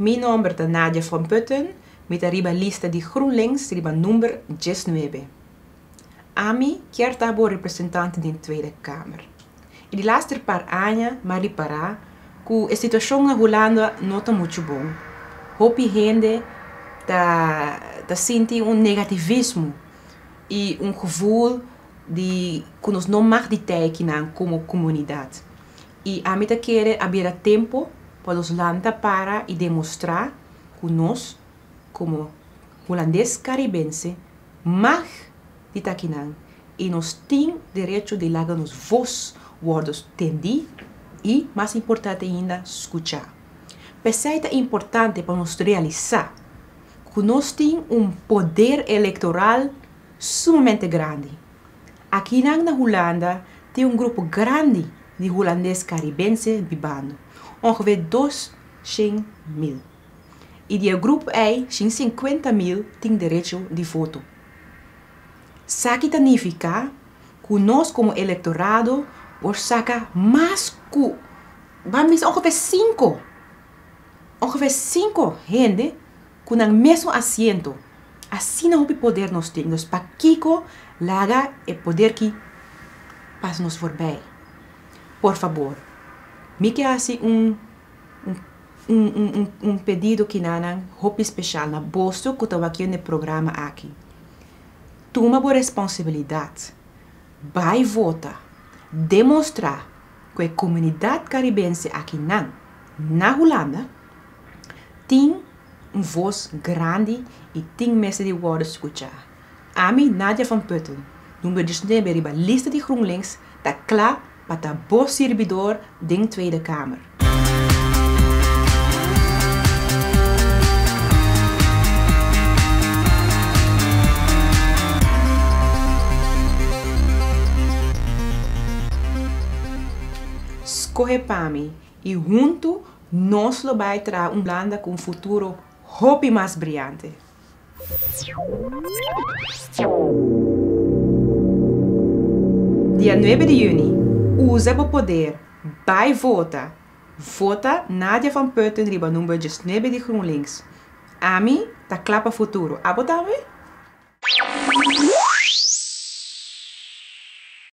Mi nòmber ta Nadia van Putten, mi ta riba lista di GroenLinks riba number 19. Ami kier ta bo representante den Tweede Kamer. I di laster par aña m'a ripará ku e situashon na Hulanda no ta muchu bon. Hopi hende ta ta sinti un negativismo i un gevoel di ku nos no mag di teikinan komo komunidat. I ami ta kere a bira tempu pa nos lanta para i demostrá ku nos komo hulandes karibense mag di ta akinan i nos tin derecho di laga nos vos wòrdu tendí i, mas importante ainda, skuchá. P'esei ta importante pa nos realisá ku nos tin un poder elektoral sumamente grandi. Akinan na Hulanda tin un grupo grandi di hulandes karibense bibando, ongeveer 200.000. I di e grupo ei, 150.000 tin derecho di voto. Esaki ta nifiká ku nos komo elektorado por saka mas ku, ban bisa ongeveer sinku, ongeveer sinku hende ku nan mesun asiento. Asina hopi poder nos tin. Dus pakiko laga e poder ki pasa nos forbij? Por fabor, mi ke hasi un un un un un pedido kinanan hopi speshal na boso ku ta wak yendo e programa aki. Tuma bo responsabilidat, bai vota, demostrá ku e komunidat karibense akinan na Hulanda tin un vos grandi i tin mester di wòrdu skuchá. Ami, Nadia van Putten, number 19 riba lista di GroenLinks, ta kla pa ta bo sirbidor den Tweede Kamer. Skohe pa mi i huntu nos lo bai traha un Hulanda ku un futuro hopi mas briante. Dia 9 di yüni, usa bo poder, bai vota! Vota Nadia van Putten riba number 19 di GroenLinks. Ami ta kla pa futuro, abo tambe?